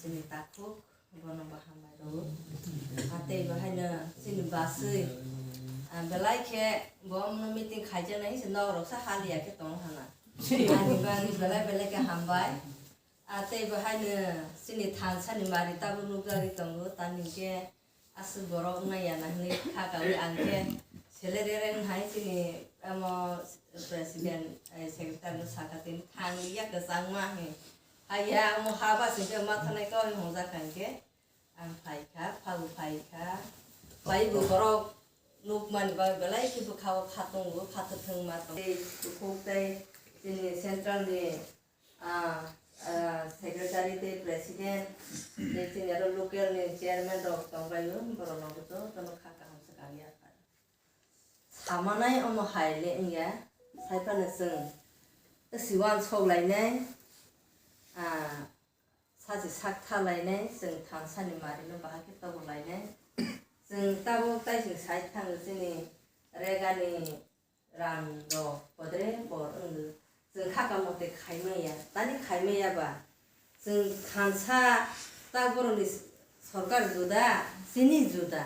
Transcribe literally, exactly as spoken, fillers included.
Chini takhuk bono bo hambai rwo. A tei bo haino chini baswi, ah, belai khe bo omono meeting khaijaknai se nok rok sa haliya khe tong hana. Ani bagwi belai belai khe hambai. A tei bo haino chini thansa ni mari tabuk nukjagwi tongo, tamni hwnkhe aswk borok wngya na hinwi kha kawi ang khe sele rereng hai chini amo president, eh, secretary no sakha tini thang ya kwchangma he. Haiya amo haba singkhe mathanai kawi hwngjak kha hwnkhe ang phaikha, phagu phaikha. Bai bo borok nukmani bagwi belai khe bwkha o kha tongo, kha twthwng ma tongo. Tei kuphuk tei chini central ni, ah, ah, secretary tei president tei chini aro local ni chairman rok tongbaio, borok no jotono kha kaham swkang ya. Samanai omo hai le wngya, sai phano chwng siwan sok lainai, ah, sachi sak tha lainai, chwng thansa ni mari no bahai khe tobo lainai. Chwng tabuk tai chwng sai thango chini rega ni ram rok podre por wngwi chwng kha kamo tei khai manya, tani khai manya ba chwng thansa ta borok ni sorkar juda, chini juda,